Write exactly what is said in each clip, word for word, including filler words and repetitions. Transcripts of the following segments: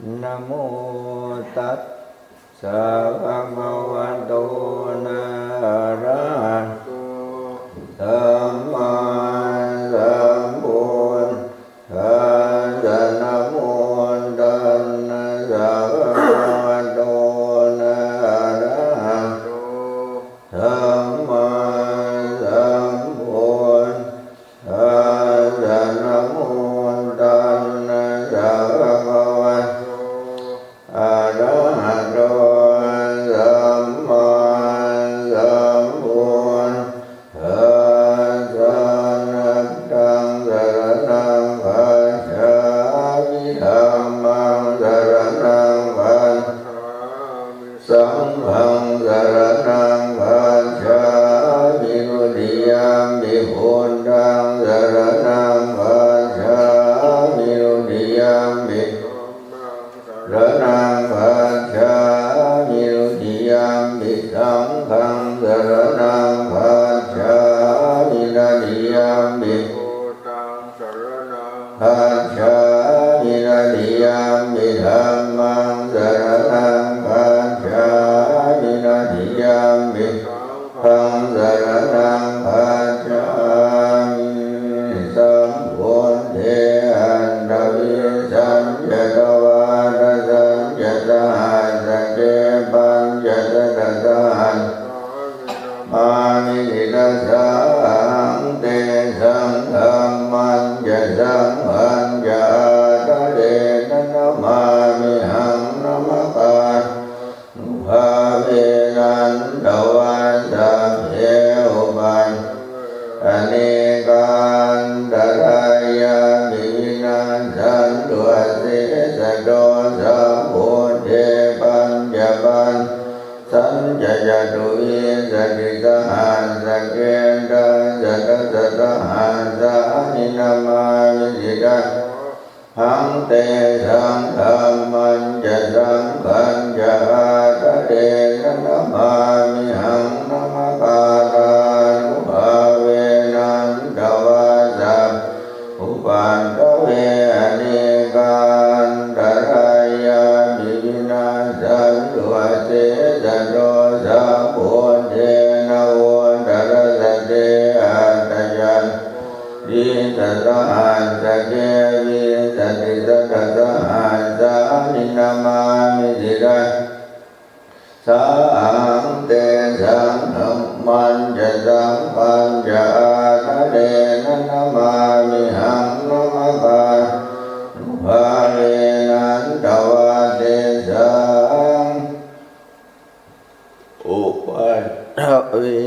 Namo tassa bhagavato arahato sammāsambuddhassa. Namo tassa bhagavato arahato sammāsambuddhassa. Namo tassa bhagavato arahato sammāsambuddhassa. Buddhaṃ saraṇaṃ gacchāmi. Dhammaṃ saraṇaṃ gacchāmi. Saṅghaṃ saraṇaṃ gacchāmi. Dutiyampi buddhaṃ saraṇaṃ gacchāmi. Dutiyampi saraṇaṃ gacchāmi. Dutiyampi saṅghaṃ saraṇaṃ gacchāmi. Tatiyampi gacchāmi. Tatiyampi dhammaṃ saraṇaṃ gacchāmi. Tatiyampi saṅghaṃ saraṇaṃ gacchāmi. Sambuddhe aṭṭhavīsañca dvādasañca sahassake pañcasatasahassāni namāmi sirasā ahaṃ. Tesaṃ dhammañca saṅghañca ādarena namāmihaṃ. Namakārānubhāvena hantvā sabbe upaddave anekā antarāyāpi vinassantu asesato. Sambuddhe pañcapaññāsañca catuvīsatisahassake dasasatasahassāni namāmi siraso ahaṃ. Tesaṃ dhammañca saṅghañca ādarena namāmihaṃ. Namakārānubhāvena hantvā sabbe upaddave anekā antarāyāpi vinassantu asesato. Sambuddhe navuttarasate aṭṭhacattāḷīsasahassake vīsatisatasahassāni namāmi sirasā ahaṃ. Tesaṃ dhammañca saṅghañca ādarena namāmihaṃ. Namakārānubhāvena hantvā tesaṃ upaddave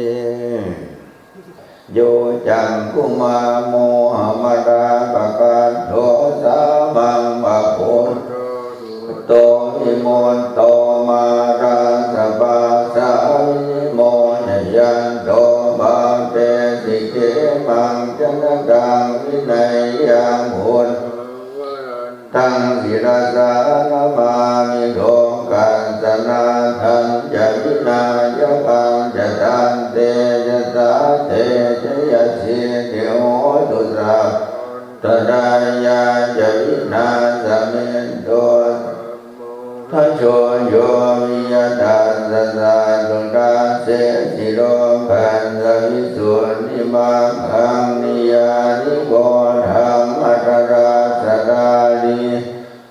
yo cakkhumā mohamalāpakaṭṭho sāmaṃ va buddho sugutto vimutto mārassa pāsā vinimocayanto pāpesi khemaṃ janataṃ vineyyaṃ. Buddhaṃ varantaṃ sirasā namāmi lokassa nāthañca vināyakañca. Tantejasā te jayasiddhi hotu sabbaṃ antarāyā ca vināsamentu. Dhajo yo viya tassa satthu dassesi lokassa visuddhimaggaṃ niyyāniko dhammadharassa dhārī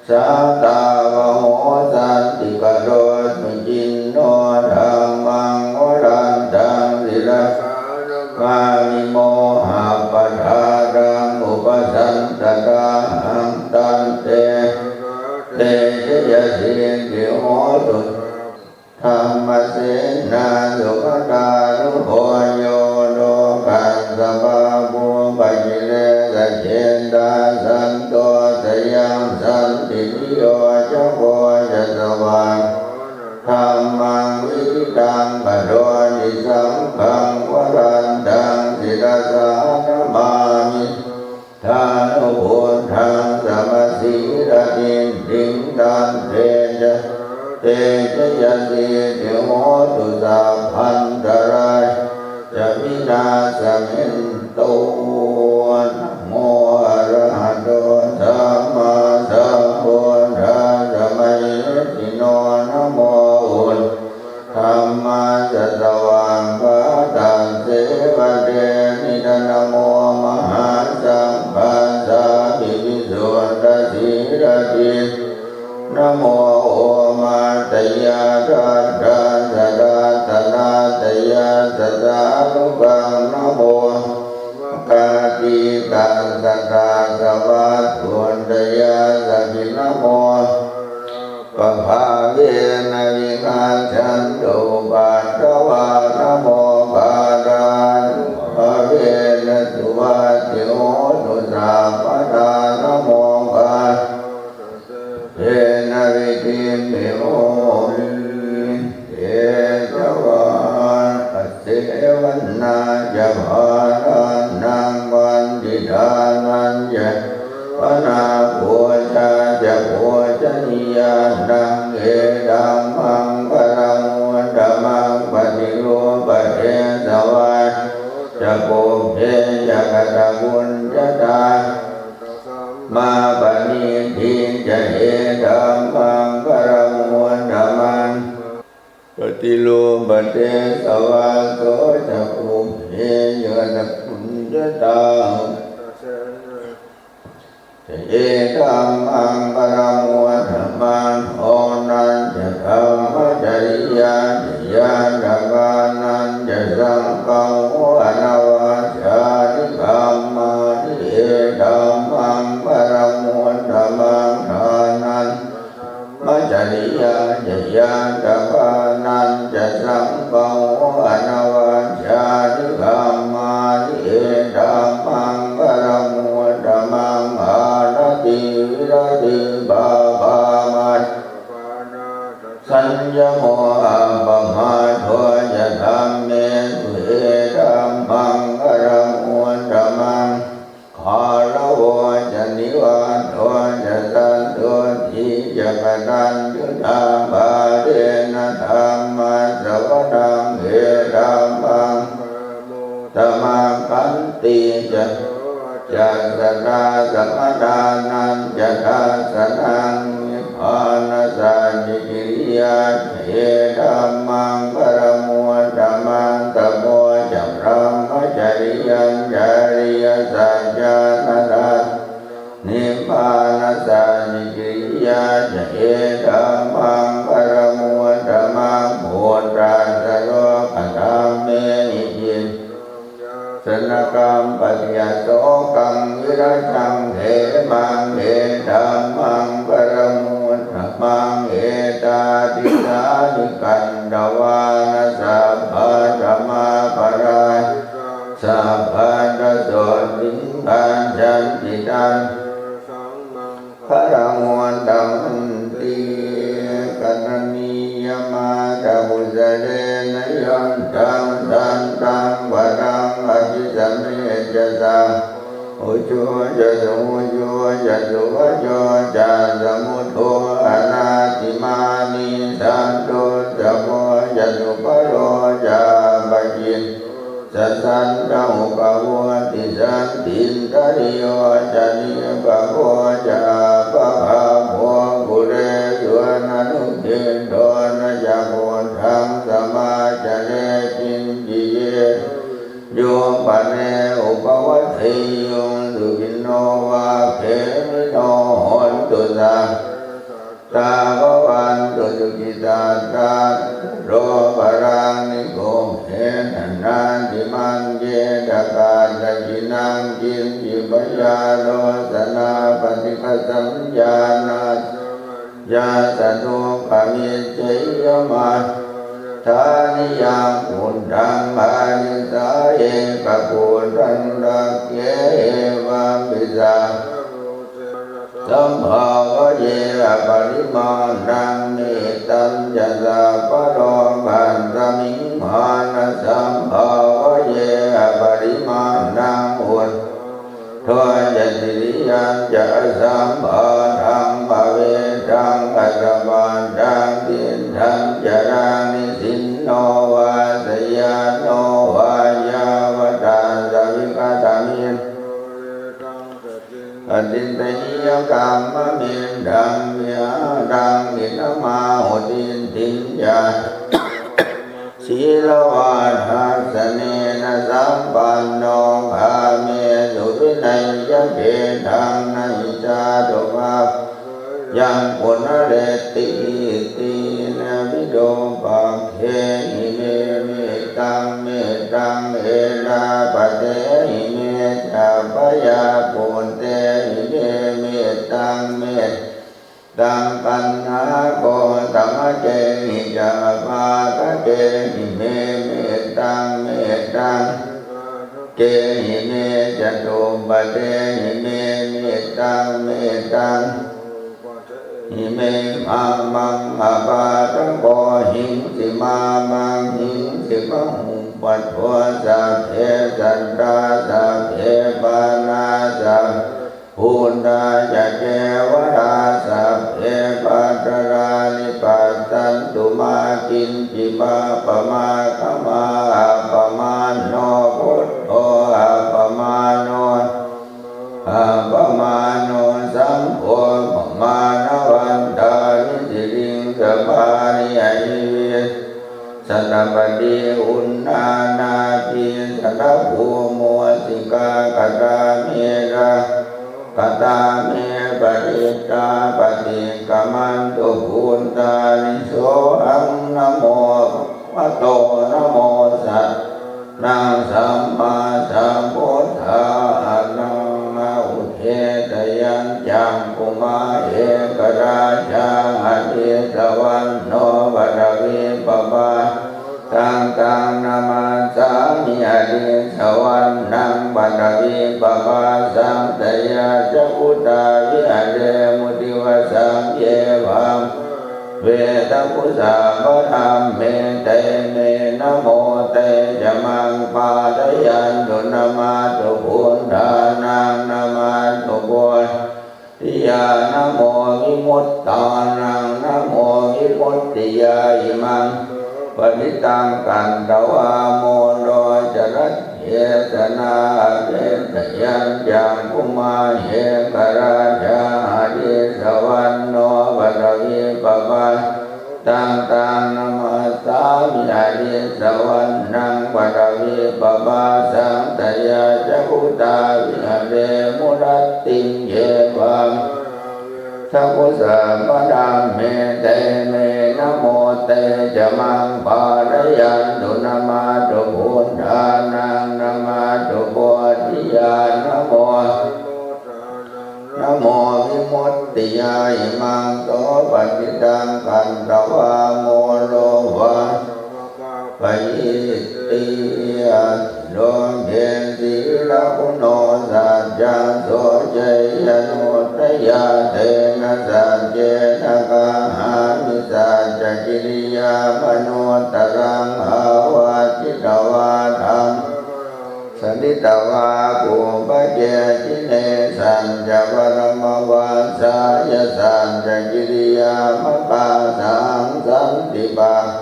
sātāvaho santikaro suciṇṇo. Dhammaṃ varantaṃ sirasā namāmi mohappadālaṃ upasantadāhaṃ. Tantejasā te jayasiddhi hotu sabbadā. Dhammasenā supaṭānubhū yo lokassa pāpūpakilesajetā santo sayaṃ santi niyojako ca svākkhāto na dhammaṃ viditaṃ karoti. Saṅghaṃ varantaṃ sirasā namāmi buddhānubuddhaṃ samasīladiṭṭhiṃ. Tantejasā te jayasiddhi hotu sabbantarāyā ca vināsamentu. Namo arahato sammāsambuddhassa. Namo omātyāraddhassa ratanattayassa sādhukaṃ. Namo omakātītassa tassa vatthuttayassapi. Namo pabhāvena vigacchantu upaddavā. Namokārānubhāvena suvatthi hotu sabbadā. Namokārānubhāvena vidhimhi homi tejavā. Asevanā ca bālānaṃ paṇḍitānañca yāpanā pūjā ca pūjanīyānaṃ etammaṅgalamuttamaṃ. Paṭirūpadesavāso ca pubbe ca katapuññatā saddamāpaṇidhi ca etammaṅgalamuttamaṃ. Paṭirūpadesavāso ca pubbe ca katapuññatā ca etammaṅgalamuttamaṃ. Dānañca dhammacariyā ca ñātakānañca saṅgaho anavajjāni kammāni etammaṅgalamuttamaṃ. Dānañca dhammacariyā ca ñātakānañca saṅgaho anavajjāni kammāni etammaṅgalamuttamaṃ. Āratī viratī pāpā majjapānā ca saññamo appamādo ca dhammesu etammaṅgalamuttamaṃ. Gāravo ca nivāto ca santuṭṭhī ca kataññutā pāpena dhammassavanaṃ etammaṅgalamuttamaṃ. Khantī ca sarojassatā samaṇānañca dassanaṃ nibbānasacchikiriyā ca etammaṅgalamuttamaṃ. Tapo ca brahmacariyañca ariyasaccāna dassanaṃ nibbānasacchikiriyā ca etammaṅgalamuttamaṃ. Phuṭṭhassa lokadhammehi cittaṃ yassa na kampati asokaṃ virajaṃ khemaṃ etammaṅgalamuttamaṃ. Etādisāni katvāna sabbatthamaparājitā sabbattha sotthiṃ gacchanti taṃ etammaṅgalamuttamanti. Karaṇīyamatthakusalena yan taṃ santaṃ padaṃ abhisamecca sakko ujū ca suhujū ca suvaco cassa mudu anatimānī. Santussako ca subharo ca appakicco ca sallahukavutti. Santindriyo ca nipako ca appagabbho kulesu ananugiddho. Na ca khuddaṃ samācare kiñci yena viññū pare upavadeyyuṃ. Sukhino vā khemino hontu, sabbe sattā bhavantu sukhitattā. Na ca paro paraṃ nikubbetha nātimaññetha katthaci naṃ kiñci byārosanā paṭighasaññā nāssa maññassa dukkhamiccheyya. Mātā yathā niyaṃ puttaṃ āyusā ekaputtamanāgare evampi sabbabhū sambhāvaye aparimāṇaṃ. Mettañca sabbalokasmiṃ mānasambhāvaye aparimāṇaṃ. Uddhaṃ adho ca tiriyañca asambādhaṃ averaṃ asapattaṃ. Tiṭṭhañcaraṃ nisinno vā sayāno vā yāvatassa vigatamiddho atiṭṭheyya, kammamettaṃ vihāraṃ idhamāhu. Diṭṭhiñca sīlavā dassanena sampanno kāmesu vineyya gedhaṃ. Na hi jātu gabbhasā yaṃ punaretīti. Virūpakkhehi me mettaṃ mettaṃ, ettāpattehi me ca bhayā puttehi me mettaṃ mettaṃ, kaṇhāgosamakkehi ca pādakehi me mettaṃ mettaṃ, kehi me catupadehi me mettaṃ mettaṃ, hi me mā maṃ apādako, hiṃsi mā maṃ hiṃsi bahupatto. Sabbe sattā sabbe pāṇā sabbe bhūtā ca kevalā, sabbe bhadrāni passantu mā kiñci pāpam akamā. Appamāṇo buddho, appamāṇo appamāṇo saṅgho, pamāṇavantāni siriṃsapāni ahi vi satapatī uṇṇānābhī sarabū mūsikā, katā me rā katā me parittā, paṭikkamantu bhūtāni. Sohaṃ namo bhagavato, namo sattannaṃ sammāsambuddhānaṃ. Udetayañcakkhumā ekarājā, ariṭṭhavanno paṭhavippabhā taṃ taṃ namassāmi, ariṭṭhavannaṃ paṭhavippabhāsaṃ. Tayajja guttā viharemu divasaṃ, ye bhagavā vedagu sabbadhamme, namo te ca maṃ pālayantu. Namatthu buddhānaṃ, namatthu bo dhiyā, namo vimuttānaṃ, namo vimuttiyā. Imaṃ so panittaṃ katvā, moro carati esanā. Udetayañcakkhumā ekarājā, ariṭṭhavanno paṭhavippabhā taṃ taṃ namassāmi, ariṭṭhavannaṃ paṭhavippabhāsaṃ. Tayajja guttā viharemu rattiṃ, ye bhagavā vedagu sabbadhamme, te me namo te ca maṃ pālayantu. Namatthu buddhānaṃ, namatthu bodhiyā, namo namo vimuttiyā. Imaṃ so panittaṃ katvā, moro vāsamakappayīti. Atthi loke sīlaguṇo, saccaṃ soceyyanuddayā, tena saccena kāhāmi saccakiriyamanuttaraṃ. Āvajjitvā dhammabalaṃ saritvā pubbake jine, saccavaramavassāya saccakiriyamakāsahaṃ. Santi pādo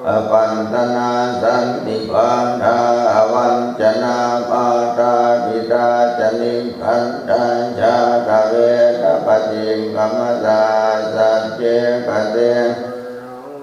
papantanā, santi pādā avañcanā, mātā pitā ca nikkhantā, jātaveda paṭikkama. Saha sacce kate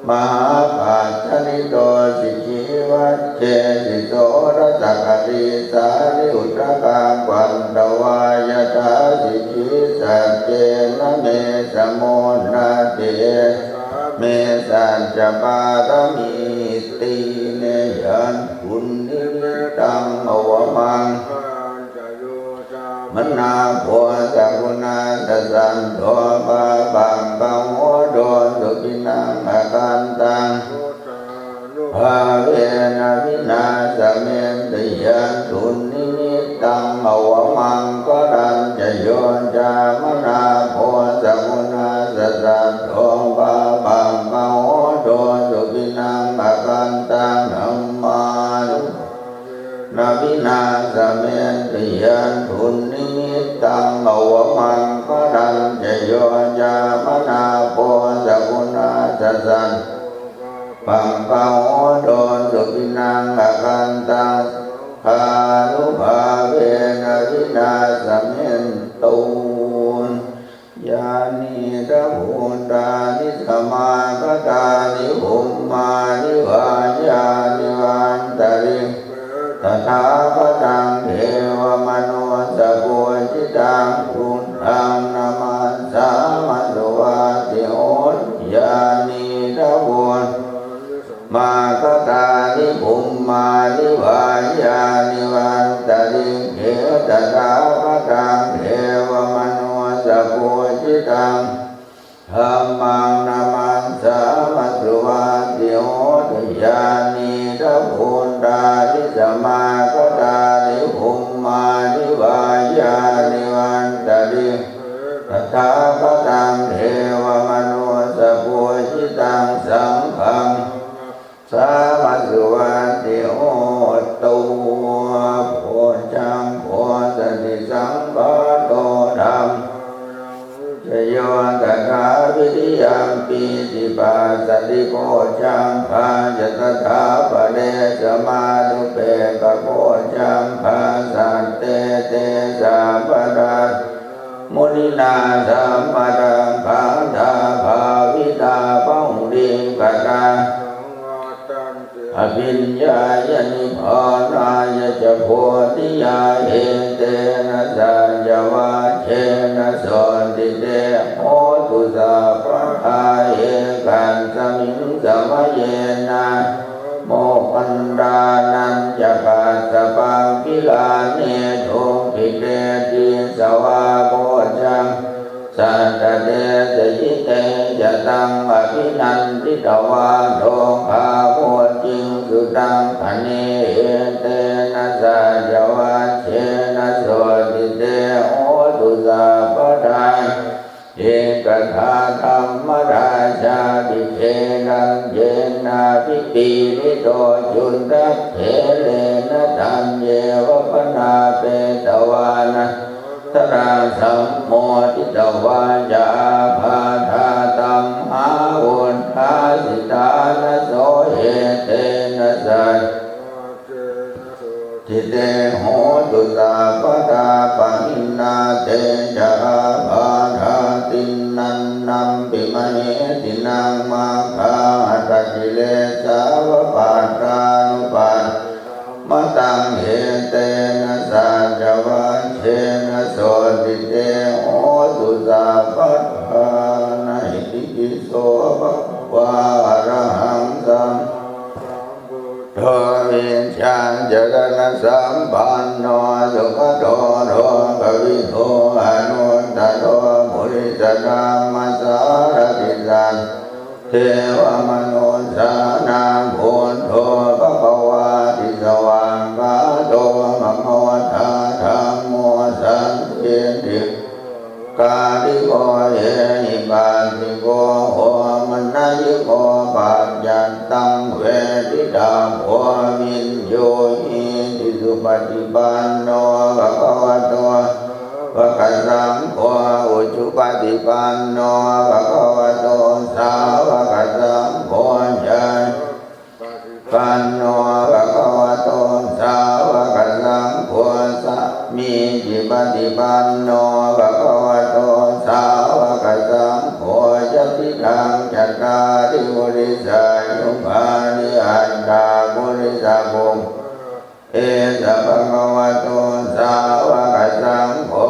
mahāpajjalito, sikhī vajjesi soḷasakarī. Sārīputtakāgabbatatvā, yathā sikhī saccena me samo natthi, esā me saccapāramīti. Neyaṃ dunnimittaṃ avamaṅgalañca yo cāmanāpo sakuṇassa saddo, pāpaggaho dussupinaṃ akantaṃ, buddhānubhāvena vināsamentu. Yaṃ dunnimittaṃ avamaṅgalañca yo cāmanāpo sakuṇassa saddo, pāpaggaho dussupinaṃ akantaṃ, dhammānu na vināsamentu. Yaṃ dunnimittaṃ avamaṅgalañca yo cāmanāpo sakuṇassa saddo, pāpaggaho dussupinaṃ akantaṃ, saṅghānubhāvena vināsamentu. Yānīdha bhūtāni samāgatāni, bhummāni vā yāni va antalikkhe, tathāgataṃ devamanussapūjitaṃ, buddhaṃ namassāma suva taṃ dhammaṃ namassāma suvatthi hotu. Yānīdha bhūtāni samāgatāni bhummāni vā yāni vantali tathāgataṃ devamanussapūjitaṃ saṅghaṃ sāma suvatthi hotu. Bojjhaṅgo satisaṅkhāto dhammo vicayo tathā viriyampīti passaddhi bojjhaṅgā ca tathāpare samādhupekkhabojjhaṅgā sattete sabbadā muninā sammadakkhātā bhāvitā bahulīkatā abhiññāya nibbānāya ca bodhiyā etena saccavajjena sotthi te hotu sabbadā. Ekasmiṃ samaye nātha moggallānañca kassapaṃ gilāne dukkhite disvā bojjhaṅ satta desayi. Te ca taṃ abhinanditvā rogā mucciṃsu taṅkhaṇe etena saccavajjena sotthi te hotu sabbadā. Ekadā dhammarājāpi gelaññenābhipīḷito cundattherena taññeva bhaṇāpetvāna taraṃ sammoditvā ca ābādhā tamhā vuṭṭhāsi ṭhānaso etena saccavajjena sotthi te hotu sabbadā. Pahīnā te ca ābādhā tiṇṇannampi mahesinaṃ maggāhatakilesāva pattānuppattidhammataṃ etena saccavajjena sotthi te hotu sabbadā. Na hi pi so bhagavā arahaṃ sammāsambuddho vijjācaraṇasampanno sugato lokavidū anuttaro purisadammasārathi satthā devamanussānaṃ buddho bhagavāti. Svākkhāto bhagavatā dhammo sandiṭṭhiko akāliko ehipassiko opanayiko paccattaṃ veditabbo viññūhīti. Supaṭipanno bhagavato sāvakasaṅgho, ujupaṭipanno bhagavato sāvakasaṅgho, ñāya panno bhagavato sāvakasaṅgho, sāmīcipaṭipanno bhagavato sāvakasaṅgho, yadidaṃ cattāri purisayugāni aṭṭha purisapuggalā, esa bhagavato sāvakasaṅgho,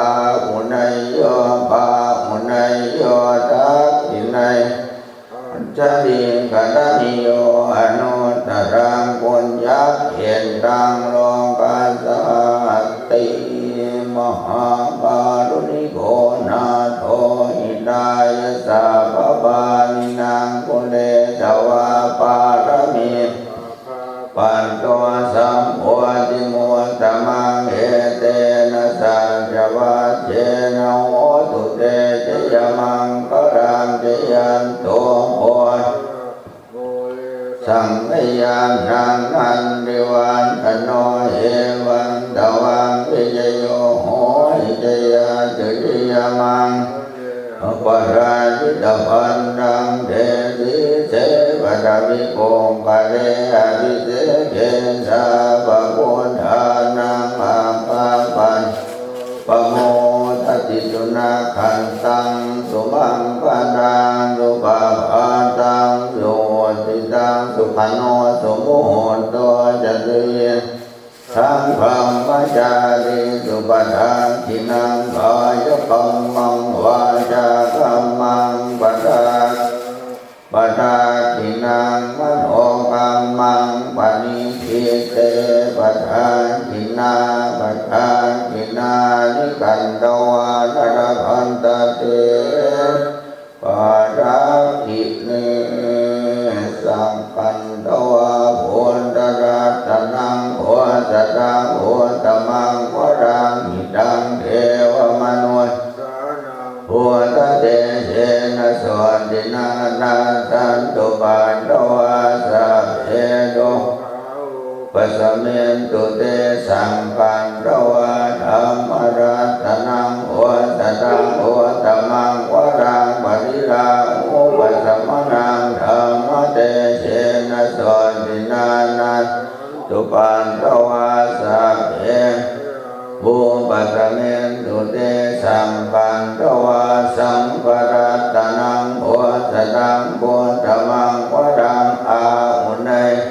āhuneyyo pāhuneyyo dakkhiṇeyyo añjalikaraṇīyo anuttaraṃ puññakkhettaṃ lokassāti. Mahākāruṇiko nātho hitāya sabbapāṇinaṃ pūretvā pāramī patto sambodhimuttamaṃ etena saccavajjena hotu te jayamaṅgalaṃ. Jayanto bodhiyā mūle sakyānaṃ nandivaḍḍhano evaṃ tvaṃ vijayo hohi jayassu jayamaṅgale aparājitapallaṅke sīse paṭhavipokkhare abhiseke sabbabuddhānaṃ aggappatto pamodati. Sunakkhattaṃ sumaṅgalaṃ supabhātaṃ suhuṭṭhitaṃ sukhaṇo sumuhutto ca suyi ṭṭhaṃ brahmacārisu padakkhiṇaṃ kāyakammaṃ vācākammaṃ padakkhiṇaṃ padakkhiṇaṃ manokammaṃ paṇidhī te padakkhiṇā padakkhiṇāni katvāna labhantatthe suvaṭhinā, nassantupaddavā sabbe dukkhā vūpasamentu te. Sakkatvā dhammaratanaṃ osathaṃ uttamaṃ varaṃ, pariḷāhūpasamanaṃ dhammatejena sotthinā, nassantupaddavā sabbe vūpasamentu te. Sakkatvā saṅgharatanaṃ osathaṃ uttamaṃ varaṃ, āhuneyya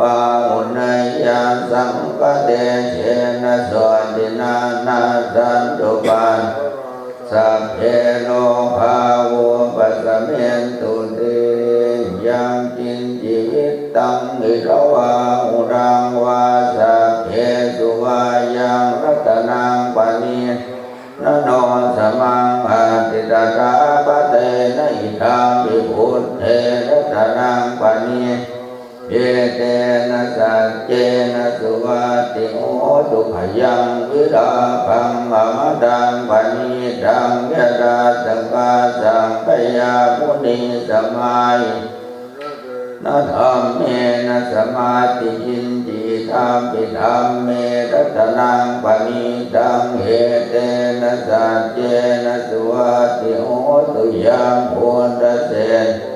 pāhuneyyasaṅghatejena sotthinā, nassantupaddavā sabbe rogā vūpasamentu te. Yaṅkiñci vittaṃ idha vā huraṃ vā saggesu vā yaṃ ratanaṃ paṇītaṃ, na no samaṃ atthi tathāgatena, idampi buddhe ratanaṃ paṇītaṃ, etena saccena suvatthi hotu. Khayaṃ vilāpaṃ amataṃ paṇītaṃ, yadajjhagā sakyamunī samāhitā, na dhammena samatthi kiñci, idampi dhamme ratanaṃ paṇītaṃ, etena saccena suvatthi hotu. Yambuddhaseṭṭho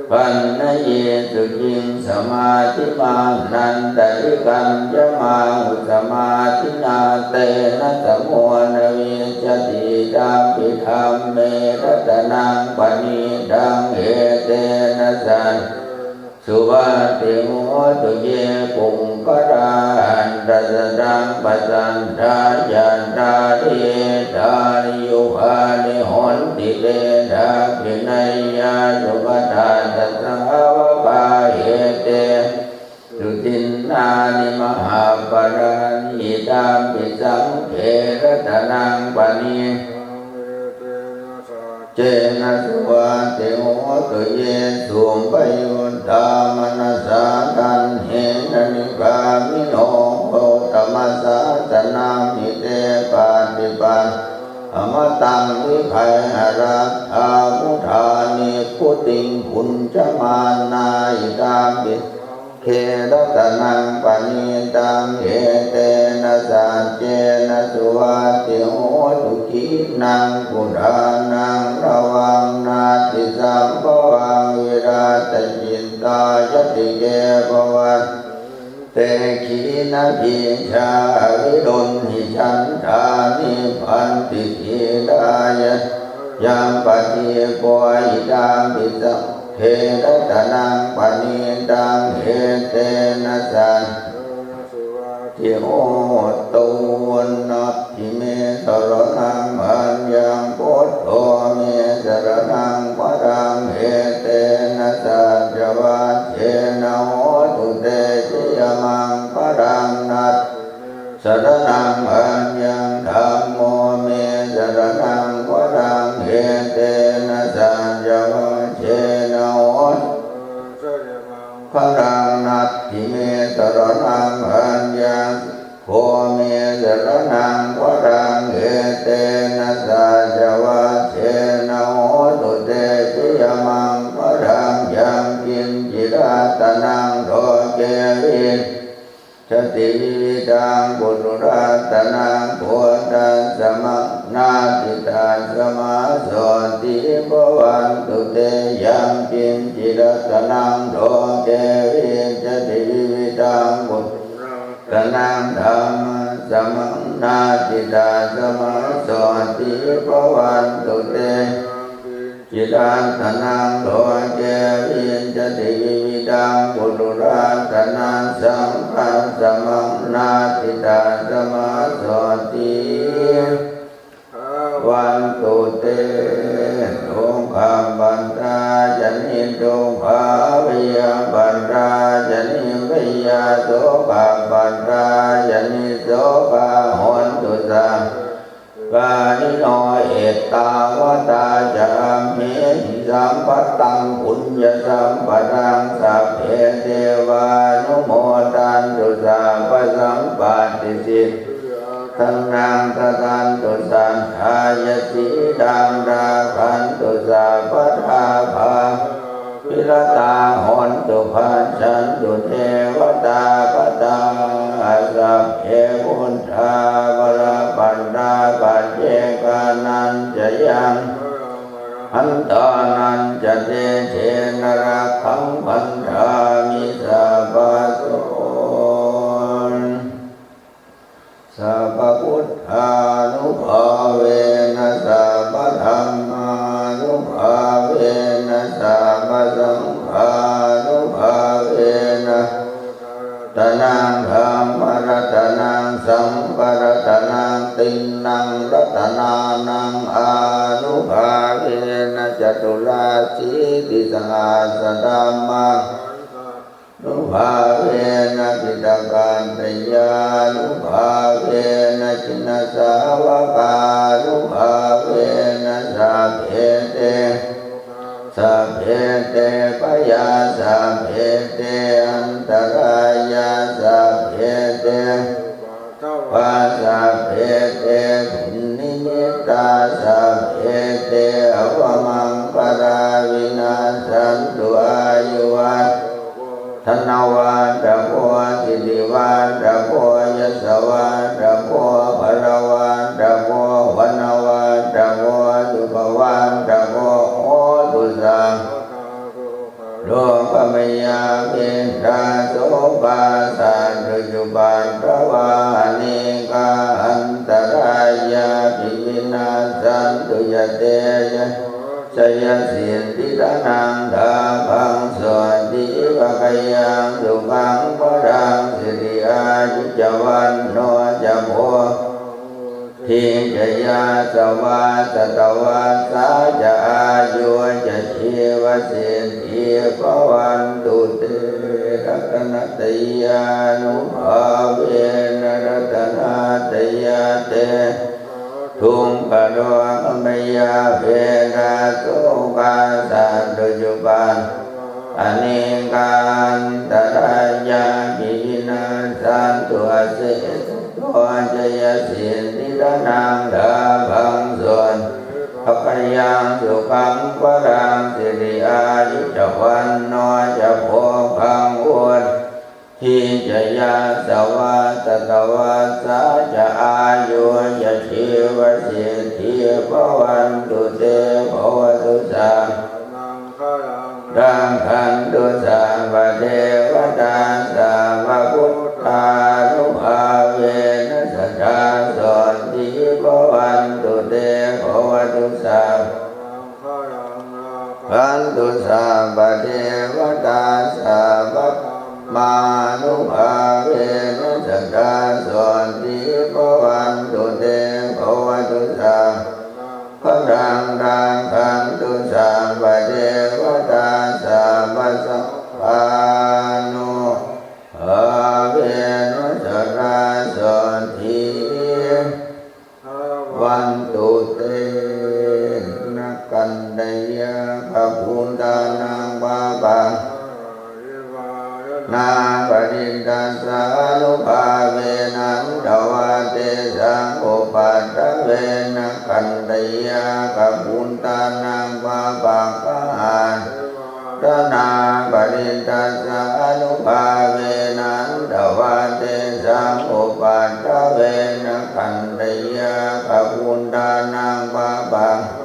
paripaṇṇayī suciṃ, samādhimānantarikaññamāhu, samādhinā tena samo na vijjati, idampi dhamme ratanaṃ paṇītaṃ, etena saccena suvatthi hotu. Ye puggalā aṭṭha sataṃ pasaṭṭhā, cattāri etāni yugāni honti, te dakkhiṇeyyā sugatassa sāvakā, etesu dinnāni mahapphalāni, idampi saṅghe ratanaṃ paṇītaṃ, etena saccena suvatthi hotu. Ye suppayuttā manasā daḷhena, nikkāmino gotamasāsanamhi, te pattipattā amataṃ vigayha, laddhā mudhā nibbutiṃ bhuñjamānā, idampi saṅghe ratanaṃ paṇītaṃ, etena saccena suvatthi hotu. Khīṇaṃ purāṇaṃ navaṃ natthi sambhavaṃ, virattacittāyatike bhavantu khīṇabījā, aviruḷhichandā nibbanti dhīrā, yathāyampadīpo, idampi saṅghe ratanaṃ paṇītaṃ, etena saccena suvatthi hotu. Natthi me saraṇaṃ aññaṃ, buddho me saraṇaṃ varaṃ, etena saccavajjena hotu te jayamaṅgalaṃ. Natthi me saraṇaṃ aññaṃ, dhammo me saraṇaṃ varaṃ, etena saccavajjena hotu te jayamaṅgalaṃ. Natthi me saraṇaṃ aññaṃ, saṅgho me saraṇaṃ varaṃ, etena saccavajjena hotu te jayamaṅgalaṃ. Yaṅkiñci ratanaṃ loke vijjati vividhaṃ puthu, ratanaṃ buddhasamaṃ natthi, tasmā sotthī bhavantu te. Yaṅkiñci ratanaṃ loke vijjati vividhaṃ puthu, ratanaṃ dhammasamaṃ natthi, tasmā sotthī bhavantu te. Yaṅkiñci ratanaṃ loke vijjati vividhaṃ puthu, ratanaṃ saṅghasamaṃ natthi, tasmā sotthī bhavantu te. Dukkhappattā ca niddukkhā, bhayappattā ca nibbhayā, sokappattā ca nissokā, hontu sadā sukhī attāvarino. Ettāvatā ca amhehi sambhataṃ puññasampadaṃ, sabbe devānumodantu sabbasampattisiddhiyā. ratanaṃ dadantu saddhāya, sīlaṃ rakkhantu sabbadā, bhāvanābhiratā hontu, gacchantu devatāgatā. Sabbe buddhā balappattā, paccekānañca yaṃ balaṃ, arahantānañca tejena, rakkhaṃ bandhāmi sabbaso. Sabbabuddhānubhāvena, sabbadhammānubhāvena, sabbasaṅghānubhāvena, ratanaṃ dhammaratanaṃ saṅgharatanaṃ, tiṇṇaṃ ratanānaṃ ānubhāvena, caturāsītisahassadhammaṃ nubhāvena, piṭakattayānubhāvena, jinasāvakānubhāvena, sabbe te, sabbe te bhayā, sabbe te antarāyā, sabbe te upaddavā, sabbe te dunnimittā, sabbe te avamaṅgalā vinassantu. Āyuvaḍḍhako dhanavaḍḍhako sirivaḍḍhako yasavaḍḍhako balavaḍḍhako vaṇṇavaḍḍhako sukhavaḍḍhako hotu sabbadā. Dukkharogabhayā verā sokā sattu cupaddavā, anekā antarāyāpi vinassantu ca tejaso. Jayasiddhi dhanaṃ lābhaṃ, sotthi bhāgyaṃ sukhaṃ balaṃ, siri āyu ca vaṇṇo ca bhogaṃ vuḍḍhī ca yasavā, satavassā ca āyū ca jīvasiddhī bhavantu te. Ratanattayānubhāvena ratanattayate. Dukkharogabhayā verā sokā sattu cupaddavā, anekā antarāyāpi vinassantu asesato. Jayasiddhi dhanaṃ lābhaṃ, sotthi bhāgyaṃ sukhaṃ balaṃ, siri āyu ca vaṇṇo ca bhogaṃ vuḍḍhī ca yasavā, satavassā ca āyū ca jīvasiddhī bhavantu te. Bhavatu sabbamaṅgalaṃ, rakkhantu sabbadevatā, sabbabuddhānubhāvena sadā sotthī bhavantu te. Bhavatu sabbamaṅgalaṃ, rakkhantu sabbadevatā, sabbadhammānubhāvena sadā sotthī bhavantu te. Bhavatu sabbamaṅgalaṃ, rakkhantu sabbadevatā, sabbasaṅghānubhāvena sadā sotthī bhavantu te. Nāgantayakkhabhūtānaṃ pāpaggahanā, nivāraṇā parittassānubhāvena hantvā tesaṃ upaddave. Nāgantayakkhabhūtānaṃ pāpaggahanā, nivāraṇā parittassānubhāvena hantvā tesaṃ upaddave. Nāgantayakkhabhūtānaṃ pāpaggahanā,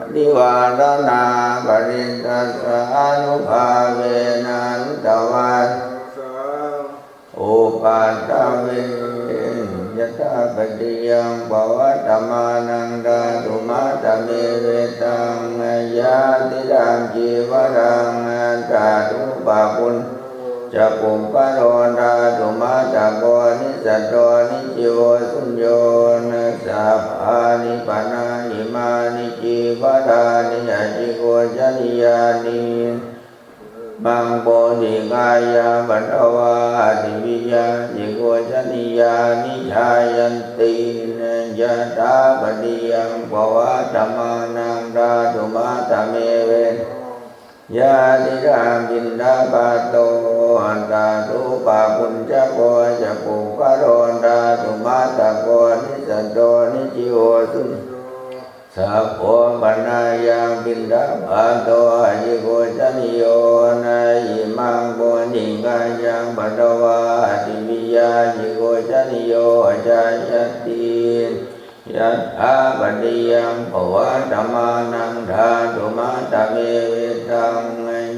nivāraṇā parittassānubhāvena hantvā tesaṃ upaddave. Yathāpatiyaṃ pavattamānaṃ dhātumattamevetaṃ, yadidaṃ cīvaraṃ dhātupapuṇ- ca puggalo, dhātumattako nissatto nijjīvo suñño. Sabbāni pana imāni cīvarāni acikoccanīyāni, imaṃ bodhikāyā patvā ativiya acikoccanīyāni jāyanti. Yathāpatiyaṃ pavattamānaṃ dhātumattamevetaṃ, yadidaṃ piṇḍapāto dhātupapuñcako ca puggalo, dhātumattako yo suñño. Sabbo panāyaṃ piṇḍapāto acikhojanīyo, na imaṃ bodhighāyaṃ patvā ṭhiviyā acikhojanīyo jāyatī. Yathāpatiyaṃ pavattamānaṃ dhātumattamevetaṃ,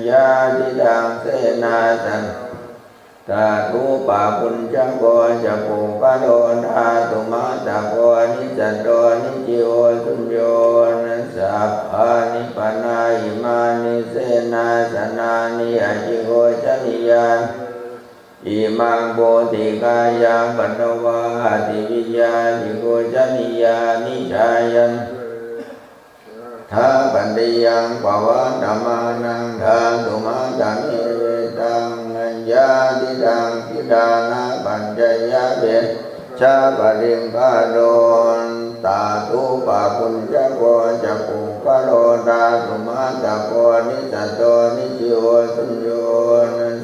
yadidaṃ senāsanaṃ tathūpabhuñjako ca puggalo dhātumattako nicchato niccīvo suñño. Sabbāni pana imāni senāsanāni acikhojanīyāni, imaṃ bodhighāyaṃ patvā ṭhiviyā acikhojanīyāni jāyanti. Yathāpatiyaṃ pavattamānaṃ dhātumattamevetaṃ, yadidaṃ khiḍḍānapaccayabhesajjaparikkhāro tathūpabhuñjako ca puggalo dhātumattako nicchato niccīvo suñño.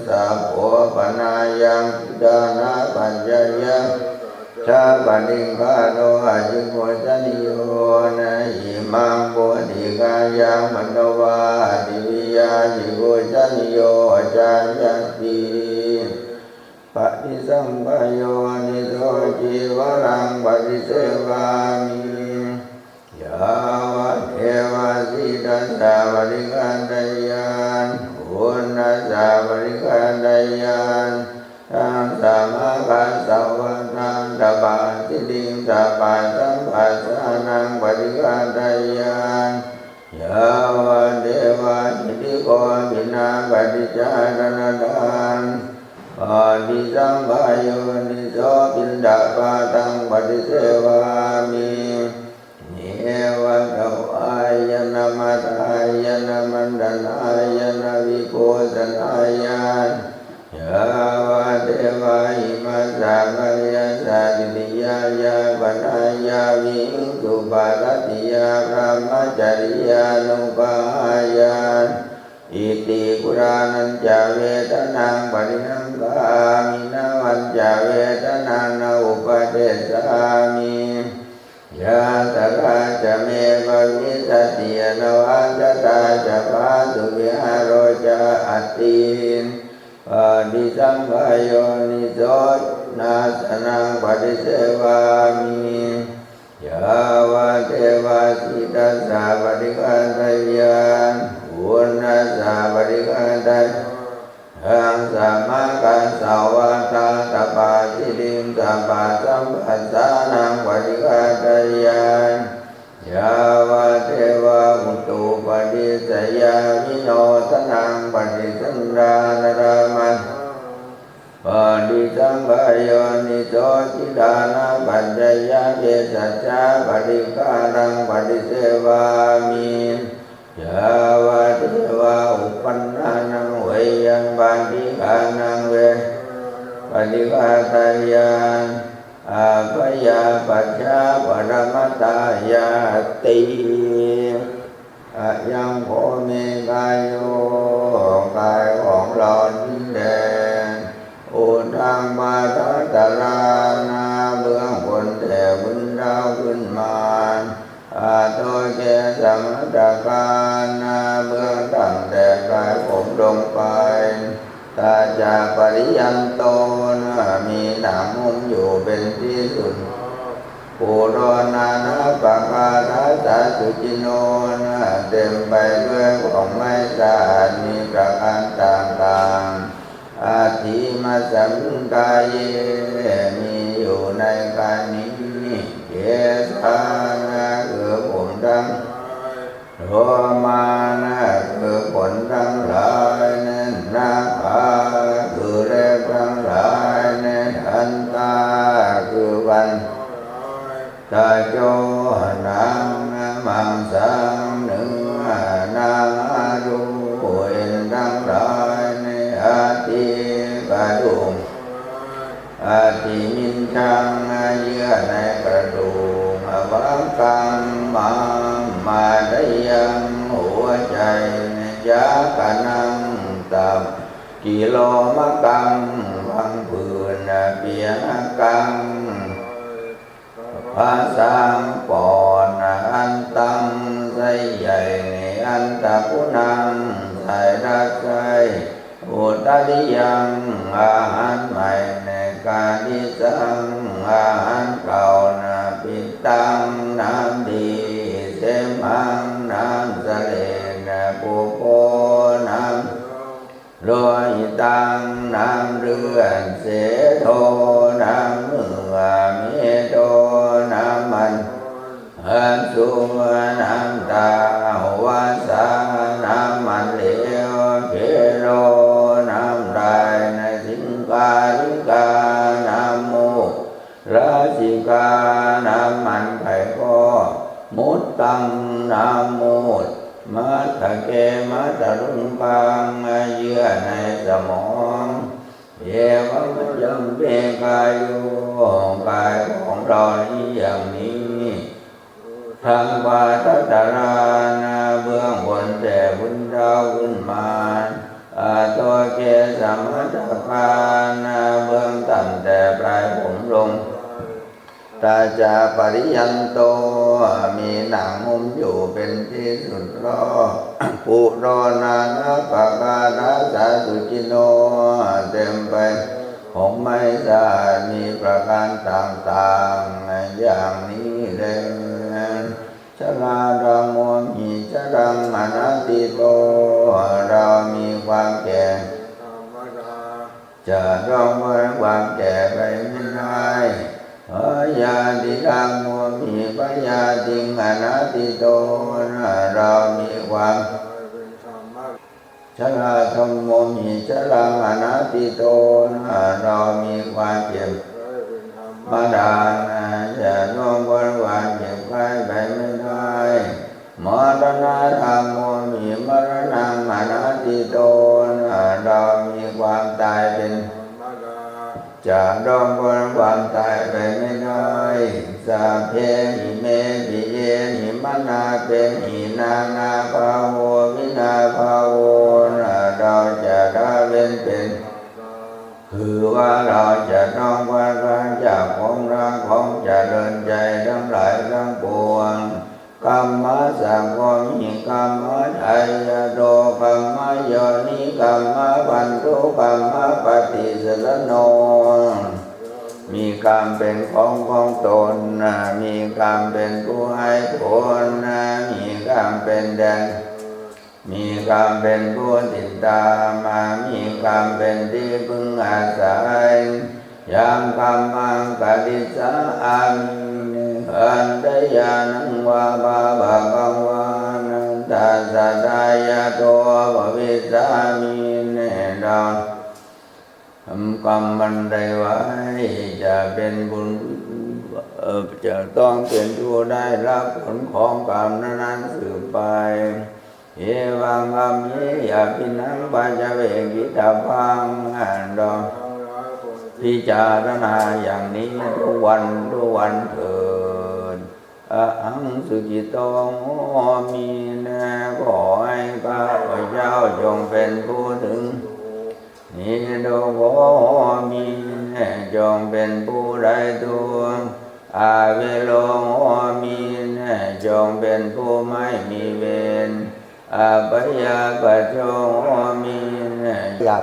Sabbo panāyaṃ khiḍḍānapaccayabhesajjaparikkhāro acikhojanīyo, na imaṃ bodhighāyaṃ patvā ṭhiviyā acikhojanīyo jāyatī. Paṭisaṅkhā yoniso cīvaraṃ paṭisevāmi, yāvadeva sītassa paṭighātayā, uṇhassa paṭighātayā, taṃ samākassa vātātapasiriṃ sabbasambhassānaṃ paṭighātayā, yāvadeva hirikopinapaṭicchādanatthaṃ. Paṭisaṅkhā yoniso piṇḍapātaṃ paṭisevāmi, neva davāya na madāya na maṇḍanāya na vibhūsanāya, yāvadeva imassa kāyassa ṭhitiyā yāpanāya vihiṃsuparatiyā brahmacariyānuggahāya iti purāṇañca vedanaṃ paṭihaṅkhāmi navañca vedanaṃ na uppādessāmi, yātrā ca me bhavissati anavajjatā ca phāsuvihāro ca atthi. Paṭisaṅkhā yoniso jināsanaṃ paṭisevāmi, yāvadeva sītassa paṭighātayā, uṇhassa paṭighātayā, taṃ samākassa vātātapasiriṃ sabbasambhassānaṃ paṭighātayā, yāvadeva utuparissayavinodanaṃ paṭisallānārāmatthaṃ. Paṭisaṅkhā yoniso khiḍḍānapaccayabhesajjaparikkhāraṃ paṭisevāmi, yāvadeva uppannānaṃ veyyābādhikānaṃ veranaṃ paṭighātayā, abyāpajjhā paramatāyāti. Ayaṃ kho me kāyo กายของเรานี้แล uddhaṃ pādatalā หน้าเบื้องบนแต่พื้นเท้าขึ้นมา adho kesamatthakā หน้าเบื้องต่ำแต่ปลายผมลงไป tacappariyanto มีหนังหุ้มอยู่เป็นที่สุด pūro nānappakārassa sucino เต็มไปด้วยของไม่สะอาดมีประการต่างๆ atthīmasmiṃ kāye มีอยู่ในกายนี้ kesā คือผมทั้ง lomā คือขนทั้งหลาย nakhā คือเล็บทั้งหลาย dantā คือฟัน taco หนัง maṃsaṃ เนื้อ nahāro เอ็นทั้งหลาย athī กระดูก athimicchaṃ เยื่อในกระดูก avakaṃ ม้าม hadayaṃ หัวใจ cakanaṃ ตับ kilomakaṃ พังผืด pisakaṃ พระช้างป่อน อันตัง ไส้ใหญ่ใน อันตะกุณัง สายรักใคร่ Udariyaṃ อาหารใหม่ใน Kādisaṃ อาหารเก่านา Pittaṃ น้ำดี Semhaṃ น้ำเสลด Pubbo น้ำ Lohitaṃ น้ำเลือด Sedo น้ำเหงื่อ Medo น้ำมัน Assu น้ำตา Vasā น้ำมันเหลว Khelo น้ำลายใน Siṅghāṇikā น้ำมูก Lasikā น้ำมันไขข้อ Muttaṃ น้ำมูตร Matthake มัทลุมปัง เยื่อในสมอง Evaṃ ยัง me kāyo กายของเรานี้อย่างนี้ Urdhwaṃ pādatalāni เบื้องบนแต่พื้นเท้าขึ้นมา Adho kesamatthakāni เบื้องต่ำแต่ปลายผมลง Taca pariyanto มีหนังหุ้มอยู่เป็นที่สุดรอบ Pūro nānappakārassa sucino เต็มไปของไม่สะอาดมีประการต่างๆ อย่างนี้แล Jarādhammomhi jaraṃ anatīto เรามีความแก่ จะล่วงพ้นความแก่ไปไม่ได้ Byādhidhammomhi byādhiṃ anatīto เรามีความ Jarādhammomhi jaraṃ anatīto เรามีความเจ็บ ธรรมดา จะล่วงพ้นความเจ็บไข้ไปไม่ได้ Maraṇadhammomhi maraṇaṃ anatīto เรามีความตายเป็นธรรมดา จะล่วงพ้นความตายไปไม่ได้ Sabbehi me piyehi manāpehi nānābhāvo vinābhāvo เราจะละเว้นเป็น คือว่าเราจะต้องพลัดพรากจากของรักของเจริญใจทั้งหลายทั้งปวง Kammassakomhi kammadāyato kammayoni kammabandhu kammapaṭisaraṇo มีกรรมเป็นของของตน มีกรรมเป็นผู้ให้ผล มีกรรมเป็นแดน มีกรรมเป็นผู้ติดตาม มีกรรมเป็นที่พึ่งอาศัย Yaṃ kammaṃ karissāmi handa yānaṃ vā pāpakaṃ vā nattha saddhāya to bhavissāmi เราทำกรรมอันใดไว้ จะเป็นบุญ เอ่อ จะต้องเป็นผู้ได้รับผลของกรรมนั้นๆ สืบไป Evaṃ amhehi abhinayam paccavekkhitabbaṃ เราพิจารณาอย่างนี้ทุกวันทุกวันเถิด Ahaṃ sukhito homi ขอให้ข้าพเจ้าจงเป็นผู้ถึง Nirogō homi จงเป็นผู้ไร้ทุกข์ Avero homi จงเป็นผู้ไม่มีเวร Abyāpajjho homi อยาก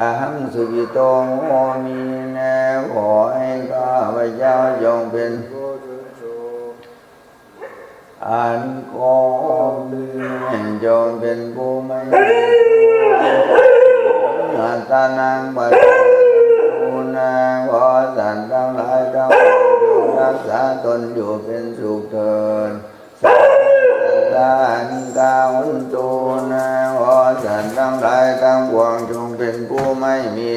Ahaṃ sukhito homi ขอให้ข้าพเจ้าจงเป็นผู้ถึงสุข Anīgho homi จงเป็นผู้ไม่มีทุกข์ Attānaṃ pālatu ขอสัตว์ทั้งหลายทั้งปวงจงรักษาตนอยู่เป็นสุขเถิด Sabbe sattā anīghā hontu ขอสัตว์ทั้งหลายทั้งปวงจงเป็นผู้ไม่มี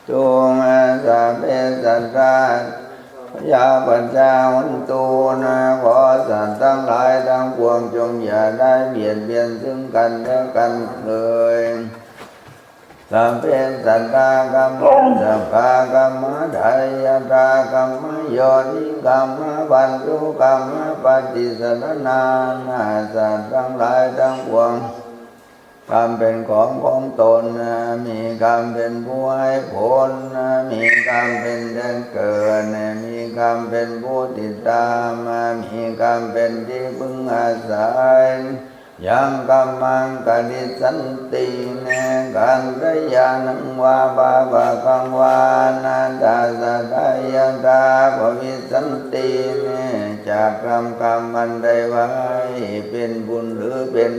ทุกข์ Sabbe sattā abyāpajjhā hontu ขอสัตว์ทั้งหลายทั้งปวงจงอย่าได้เบียดเบียนซึ่งกันและกันเลย Sabbe sattā kammassakā kammadāyatā kammayoni kammabandhu kammapaṭisaraṇā สัตว์ทั้งหลายทั้งปวง กรรมเป็นของของตน มีกรรมเป็นผู้ให้ผล มีกรรมเป็นแดนเกิด มีกรรมเป็นผู้ติดตาม มีกรรมเป็นที่พึ่งอาศัย Yaṃ kammaṃ karissanti, kalyāṇaṃ vā pāpakaṃ vā, na tassa dāyādā bhavissanti. จากกรรม กรรมอันใดไว้ เป็นบุญหรือเป็น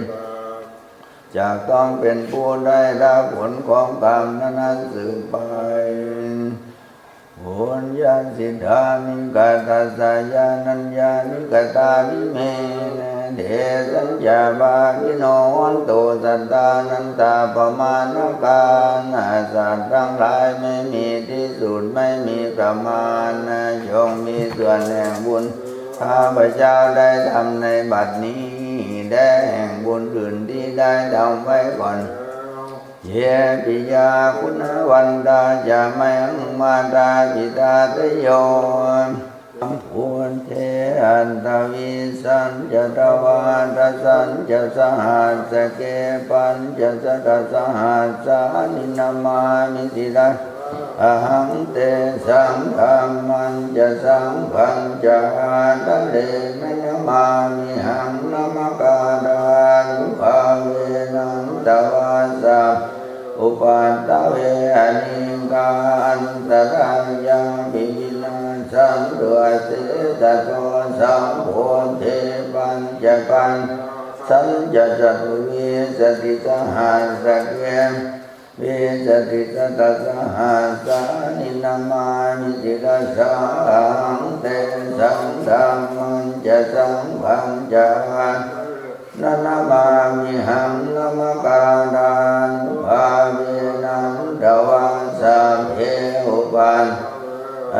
จะต้องเป็นผู้ได้รับผลของกรรมนั้นๆสืบไป Puññasiddhāni katassa yānaññāni katāni me, tesañca bhāgino hontu sattānantappamāṇakā. สัตว์ทั้งหลายไม่มีที่สุด ไม่มีประมาณ จงมีส่วนแห่งบุญ ข้าพเจ้าได้ทำในบัดนี้ และแห่งบุญอื่นที่ได้ทำไว้ก่อน Ye piyā guṇavantā ca mayaṃ mātāpitādayo, sambuddhe aṭṭhavīsañca dvādasañca sahassake, pañcasatasahassāni namāmi sirasā ahaṃ. Tesaṃ dhammañca saṅghañca ādarena namāmihaṃ, namakārānubhāvena hantvā sabbe upaddave, anekā antarāyāpi vinassantu asesato. Sambuddhe pañcapaññāsañca catuvīsatisahassake, vīsatisatasahassāni namāmi sirasā ahaṃ. Tesaṃ dhammañca saṅghañca ādarena namāmihaṃ, namakārānubhāvena hantvā sabbe upaddave,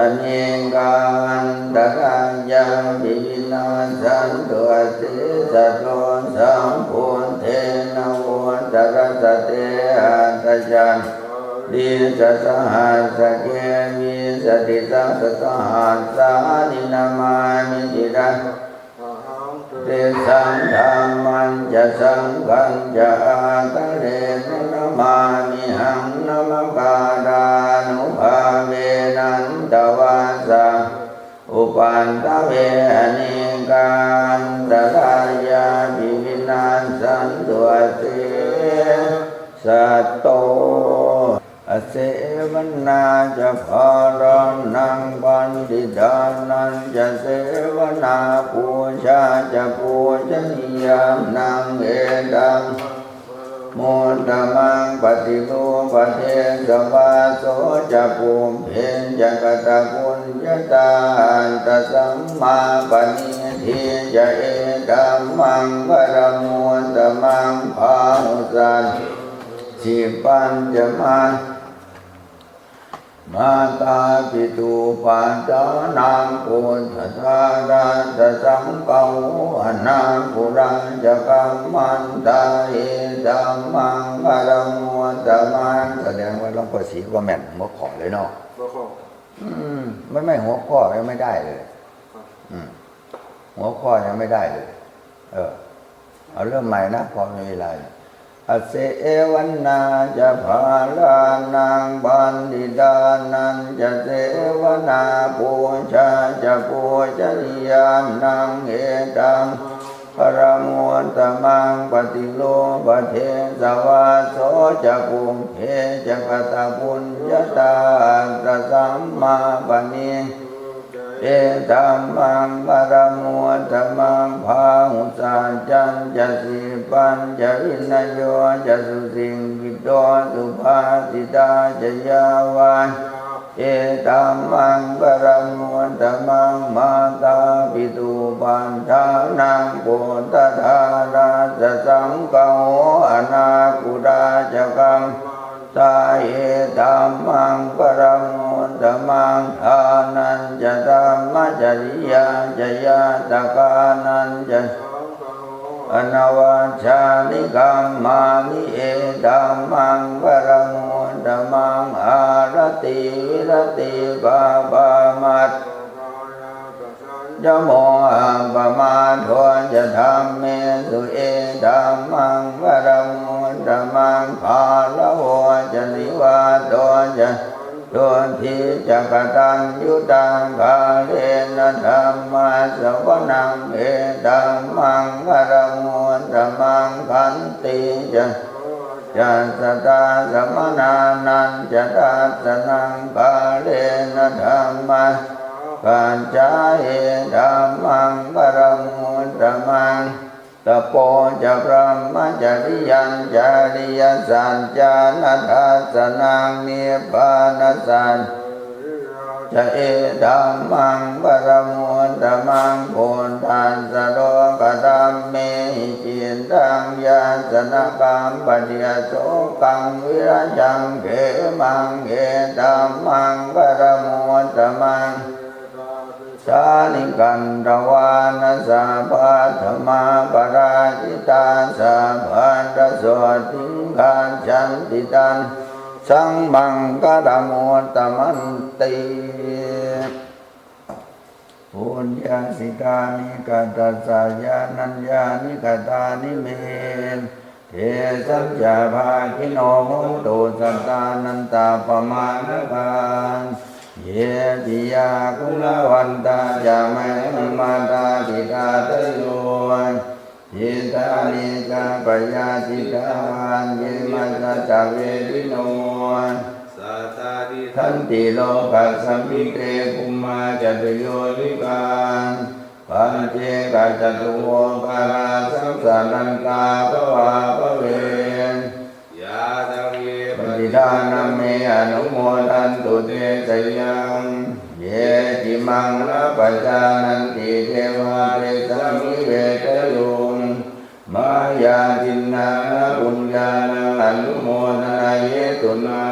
anekā antarāyāpi vinassantu asesato. Sambuddhe navuttarasate aṭṭhacattāḷīsasahassake, vīsatisatasahassāni namāmi sirasā ahaṃ. Tesaṃ dhammañca saṅghañca ādarena namāmihaṃ, namakārānubhāvena hantvā sabbe upaddave, anekā antarāyāpi vinassantu asesato. Asevanā ca bālānaṃ, paṇḍitānañca sevanā, pūjā ca pūjanīyānaṃ, etammaṅgalamuttamaṃ. Paṭirūpadesavāso ca, pubbe ca katapuññatā, attasammāpaṇidhi ca, etammaṅgalamuttamaṃ. Bāhusaccañca sippañca mā mātāpituupaṭṭhānaṃ, puttadārassa saṅgaho, anākulā ca kammantā, etammaṅgalamuttamaṃ. แสดงว่าหลวงพ่อศรีก็แม่นหัวข้อเลยเนาะ หัวข้อ อืม ไม่ ไม่หัวข้อยังไม่ได้เลย ครับ อืม หัวข้อยังไม่ได้เลย เออ เอาเริ่มใหม่นะ พอมีเวลาอยู่ Asevanā ca bālānaṃ, paṇḍitānañca sevanā, pūjā ca pūjanīyānaṃ, etammaṅgalamuttamaṃ. Paṭirūpadesavāso ca, pubbe ca katapuññatā, attasammāpaṇidhi etammaṅgalamuttamaṃ. Bāhusaccañca sippañca, vinayo ca susikkhito, subhāsitā ca yā vācā, etammaṅgalamuttamaṃ. Mātāpituupaṭṭhānaṃ, puttadārassa saṅgaho, anākulā ca kam tā, etammaṅgalamuttamaṃ. Dānañca dhammacariyā ca, ñātakānañca saṅgaho, anavajjāni kammāni, etammaṅgalamuttamaṃ. Āratī viratī pāpā, majjapānā ca sañ Saṅkhañca mohappamādo ca dhammesu, etammaṅgalamuttamaṃ. Gāravo ca nivāto ca, santuṭṭhī ca kataññutā, kālena dhammassavanaṃ, etammaṅgalamuttamaṃ. Khantī ca, ca satassamaṇānañca dassanaṃ, kālena dhammasākacchā, etammaṅgalamuttamaṃ. Tapo ca brahmacariyañca, ariyasaccāna dassanaṃ, nibbānasacchikiriyā ca, etammaṅgalamuttamaṃ. Phuṭṭhassa lokadhammehi, cittaṃ yassa na kampati, asokaṃ virajaṃ khemaṃ, etammaṅgalamuttamaṃ. Seṭṭhāni katvāna sabbatthamaparājitā, sabbattha sotthiṃ gacchanti, taṃ saṅghaṃ maṅgalamuttamanti. Puññassidāni katassa, yānaññāni katāni me, tesañca bhāgino hontu, sattānantappamāṇakā. Ye piyā guṇavantā ca, mayhaṃ mātāpitādayo, iddhāni ābyacittā, ye majjhattavedino, sādā tiṭṭhanti lokasmiṃ, te bhummā catuyonikā, pañcekacatuvokārā, saṃsarantā bhavābhave. Yā taṃ ye patiṭṭhānaṃ, me anumodantu, te sayaṃ. Ye cimaṃ nappajānanti, devā tesaṃ nivedayuṃ, mayā dinnāna puññānaṃ, anumodanāhetunā,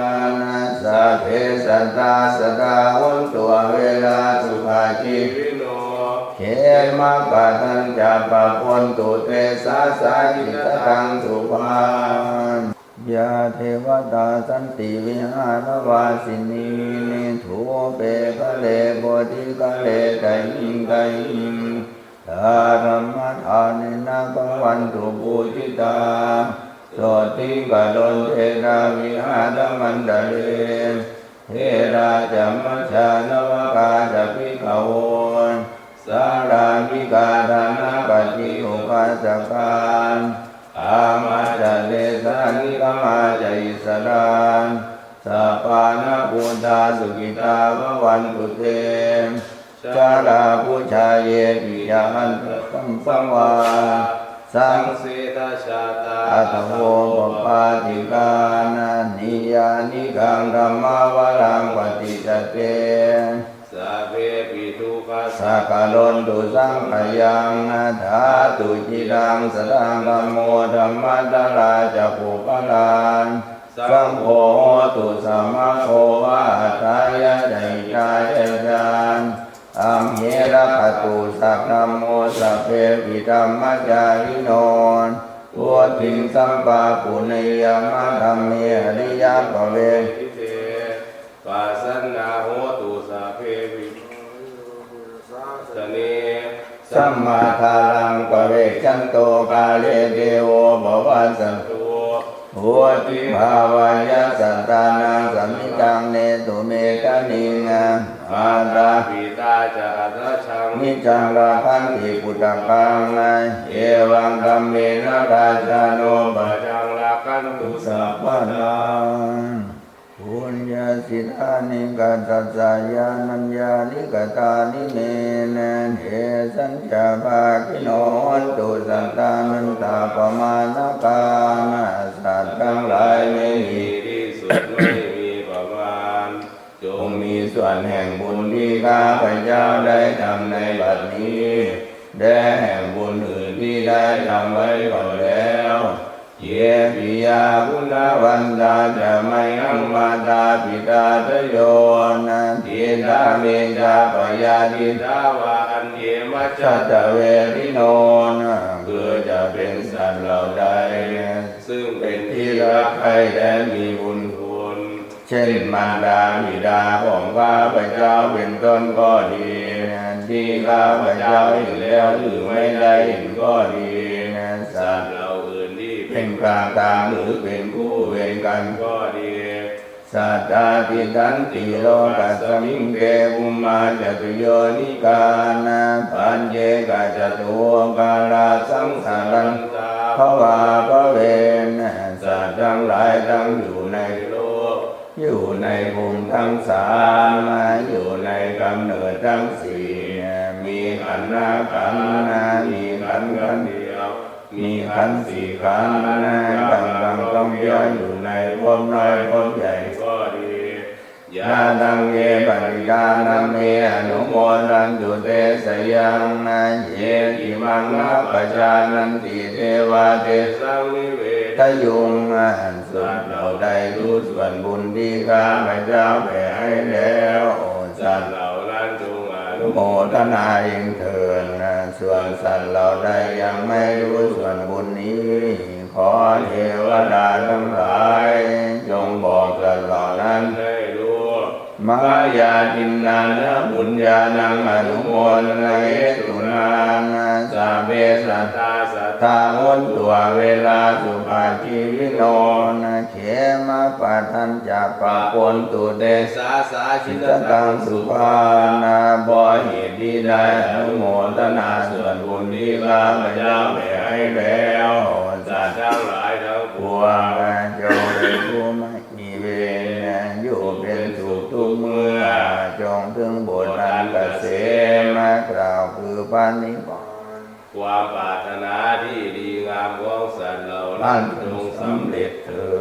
sabbe sattā sadā hontu, averā sukhajīvino, khemapadañca pabbontu, te sāsāyikataṃ subhaṃ. Yā devatā santi vihāravāsinī, thūpe ghare bodhighare tahiṃ tahiṃ, tā dhammadānena bhavantu pūjitā, sotthiṃ karontedha vihāramaṇḍale, therā ca majjhā navakā ca bhikkhavo, sārāmikā dānapatī upāsakā, gāmā ca desā nigamā ca issarā, sappāṇabhūtā sukhitā bhavantu te. Jalābujā yepi ca aṇḍasambhavā, saṃsedajātā athavopapātikā, niyyānikaṃ dhammavaraṃ paṭicca te, sabbepi dukkhassa karontu saṅkhayaṃ. Ṭhātu ciraṃ sataṃ dhammo, dhammaddharā ca puggalā, saṅgho hotu samaggo va, atthāya ca hitāya ca. Amhe rakkhatu saddhammo, sabbepi dhammacārino, vuḍḍhiṃ sampāpuṇeyyāma, dhamme ariyappavedite. Pasannā hontu sabbepi, sāsane sammādhāraṃ pavecchanto, kāle devo pavassatu, vuḍḍhibhāvāya sattānaṃ, samiddhaṃ netu medaniṃ. Mātā pitā ca atrajaṃ, niccaṃ rakkhanti puttakaṃ, evaṃ dhammena rājāno, pajaṃ rakkhantu sabbadā. Puññassidāni katassa, yānaññāni katāni me, tesañca bhāgino hontu, sattānantappamāṇakā. สัตว์ทั้งหลายไม่มีที่สุด ไม่มีประมาณ จงมีส่วนแห่งบุญที่ข้าพเจ้าได้ทำในบัดนี้ และแห่งบุญอื่นที่ได้ทำไว้ก่อนแล้ว Ye piyā guṇavantā ca, mayhaṃ mātāpitādayo, iddhā me cābyādiddhā vā, aññe majjhattaverino, คือจะเป็นสัตว์เหล่าใด ซึ่งเป็นที่รักใคร่และมีบุญคุณ เช่นมารดาบิดาของข้าพเจ้าเป็นต้นก็ดี ที่ข้าพเจ้าเห็นแล้วหรือไม่ได้เห็นก็ดี สัตว์เหล่าอื่นที่เป็นกลางๆ หรือเป็นคู่เวรกันก็ดี Sattā tiṭṭhanti lokasmiṃ te bhummā catuyonikā, pañcekacatuokkārā saṃsarantā bhavābhavena. สัตว์ทั้งหลายตั้งอยู่ในโลก อยู่ในภูมิทั้งสาม อยู่ในกำเนิดทั้งสี่ มีขันธ์ห้าขันธ์ มีขันธ์ขันธ์เดียว มีขันธ์สี่ขันธ์ กำลังท่องเที่ยวอยู่ในภพน้อยภพใหญ่ก็ดี Yā taṃ ye patiṭṭhānamme anumodantu te sayaṃ, ye imaṃ na pajānanti te vā tesaṃ nivedayuṃ. สัตว์เหล่าใดรู้ส่วนบุญที่ข้าพเจ้าแผ่ให้แล้ว สัตว์เหล่านั้นจงอนุโมทนาเองเถิด ส่วนสัตว์เหล่าใดยังไม่รู้ส่วนบุญนี้ ขอเทวดาทั้งหลาย จงบอกสัตว์เหล่านั้นให้รู้ Mayā dinnāna puññānaṃ anumodanahetunā, sabbe sattā satthā hontu averā sukhajīvino. Khemappadañca pāpontu te sāsā jitasaṅghuhā. เพราะเหตุนี้ได้อนุโมทนาส่วนบุญที่ข้าพเจ้าแผ่ให้แล้ว สัตว์ทั้งหลายทั้งปวง จงเป็นผู้ไม่มีเวร อยู่เป็นสุขทุกเมื่อ จงถึงบุญอันเกษม กล่าวคือพระนิพพาน ความปรารถนาที่ดีงามของสัตว์เหล่านั้นจงสำเร็จเถิด